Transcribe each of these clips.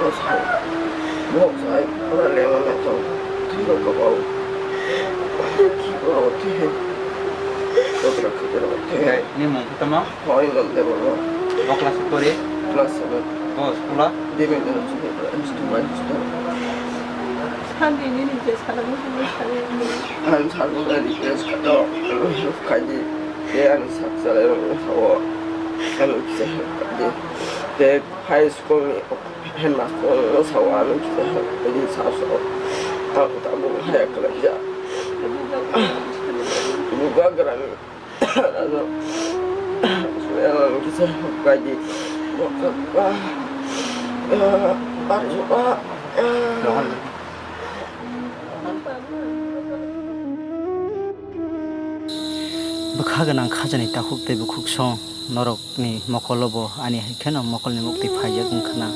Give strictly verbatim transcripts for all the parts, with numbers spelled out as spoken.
Bok sai, ora le mana to. Tiro ko bau. Ki bau ti hai. Kotra kotra ti hai. Ni mung tama? Hoi, non de bolo. Bok class kore? Class seven. Oh, school a? Devi International School. Sandi ni ni je sala mo mo sala. Ang salo na request ka to. Help kai di. Ye ang sak sala ro hawo. Help se help kai di. Te high school ni headmaster no sao, ano kisa hai, ini sao sao. Ang tabuk haya kalaija. Buga grami. Ano, ano kisa kaji. Buka, ah, ah, ah. Bwkha gwnang khajani takhuk tei bukhuk song norok ni mokolo bo ani hai kheno mokolni muktwi phaijak wngkha na.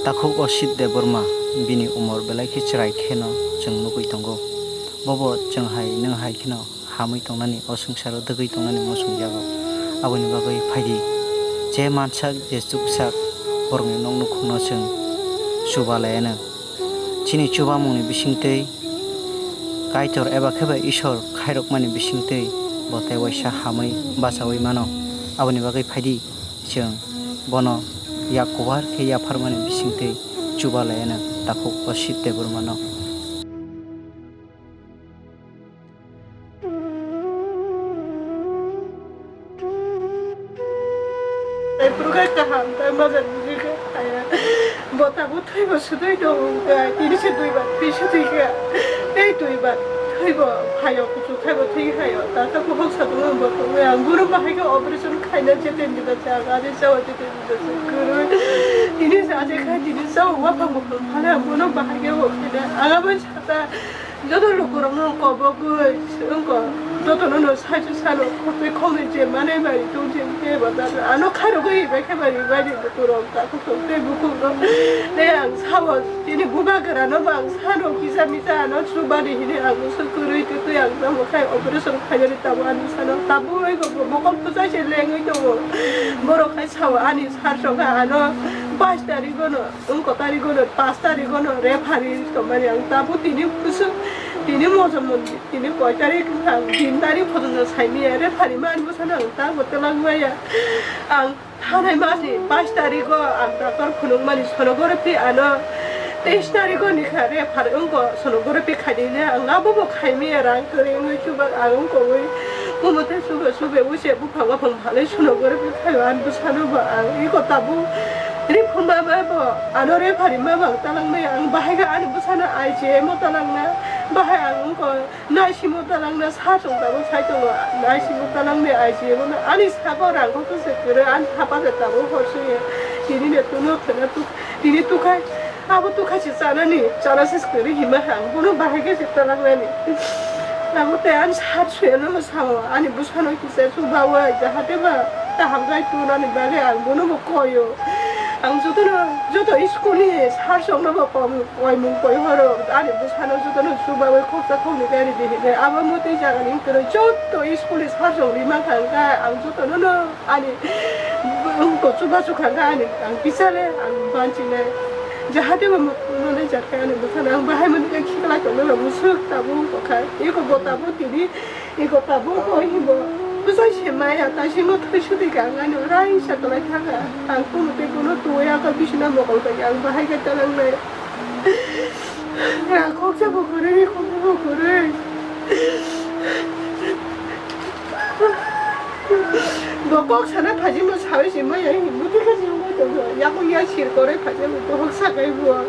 Takhuk Osit Debbarma bini umor belai khe chwrai kheno chwng nugwi tongo. Bobo chwng hai nwng hai kheno hamwi tongnani, o swngcharo dwgwi tongnani muchungjago. Aboni bagwi phaidi, je mansak je chuksak borokni nok nukhungno chwng chuba laianw. Chini chubamungni bisingtwi Kaitor eba khe bai Ishwar khairokmani bisingtwi bo tei waisa hamwi bachaui mano. Aboni bagwi phaidi chwng bono yak kubar khe yapharmani bisingtwi chuba laianw takhuk Osit Debbarmano. Tei phuru khe kaham, tei moja ni khe kaya. Bo tabuk thwibo swtwi tongo wngkha, tini se duibar thwi swtwi kha. Tei duibar thwibo phaio, kuchuk thaibo thwi phaio. Tata bukhuk sa tongo, bo tongo. Ang buru bahai khe operation khaina jete jeta cha, ani chawa jete jeta cha kwrwi. Tini se aje khai, tini chawa waphang bukhuk phale, ang bono bahai khe bo khaina. Ang abo sata. Joto lukurokno kobogwi wngkha, jotono no saichung sano khopwi khoknwi je manwi bai tong je tei bo ano khairogwi bai khe bai bai ni lukurok takhuk tei bukhuk rok tei ang sao chini bubagra no bo ang sano kisa misa ano chubani hini ang bwswk kwrwi tei tei ang tamo khai operation khainani tamo ani sano tabuk bai bo mokol kwchai se lengwi tongo borok khai sao ani sar sokha ano bais tarikh no. Wngkha tarikh ono, pash tarikh ono referee tongmani ang tabuk tini kusu, tini moja mondi, tini koi tarikh wngkha ang tin tarikh pojonto saimaya referee mani bwsano ang tabuk twlang maya. Ang thanai masni bais tarikh o ang doctor phunukmani sonography ano teis tarikh o ni kha referee wngkha sonography khainai ang abo bo khaimaya rang kwrwi wngwi chuba ang wngkha wngwi kumo tei chuba chuba wngse. Phang phang phalai sonography khaio ani bwsano bo ang iko tabuk ri phunma bai bo ano referee ma bang talang maya ang bahai khe ani bwsano I C M o talang na bahai ang wngkha naisimo talang na sa chwng tabuk sai tongo naisimo talang maya I C M o no ani sabo rang kok se kwrwi ani thapa se tabuk hor suye tini ne tuno khwna tuk tini tukhai. Abo tukha se chanani, chana se kwrwi hima ang bono bahai khe se talangnani. Abo tei ani sat suyano no sao, ani bwsano kisa chubaui, jahate ba kaham khai tonani bagwi ang bono bo koio. Ang jotono, joto school ni sir songno bo kom, koimung koi horo, ani bwsano jotono chubaui khoksa khokni khe ri di hinwi. Abo mwtwi jagani wngtwi joto school ni sir song rima kha hwnkhe ang jotono no. Ani wngkha chubachu kha ani ang kisa le ang banchi le jahate bo mano jat kha ani bwkhano ang bahai mani khe khiklai tongma rok musuk tabuk wngkha kha eko bo tabuk tini eko tabuk bo himbo bwsai se maya taisingno thwi sudi kha ang ani raisa kwlai thang kha ang kunu tei kunu tuya kha bisina mokol bai ang bahai khe talang nai. Khoksa bo kwrwi, khoksa bo kwrwi. Bo kok sana phaji mo sawi si mo ya hi muti kha si mo to. Yakung ya sir kore phaji mo to hok sakai bo.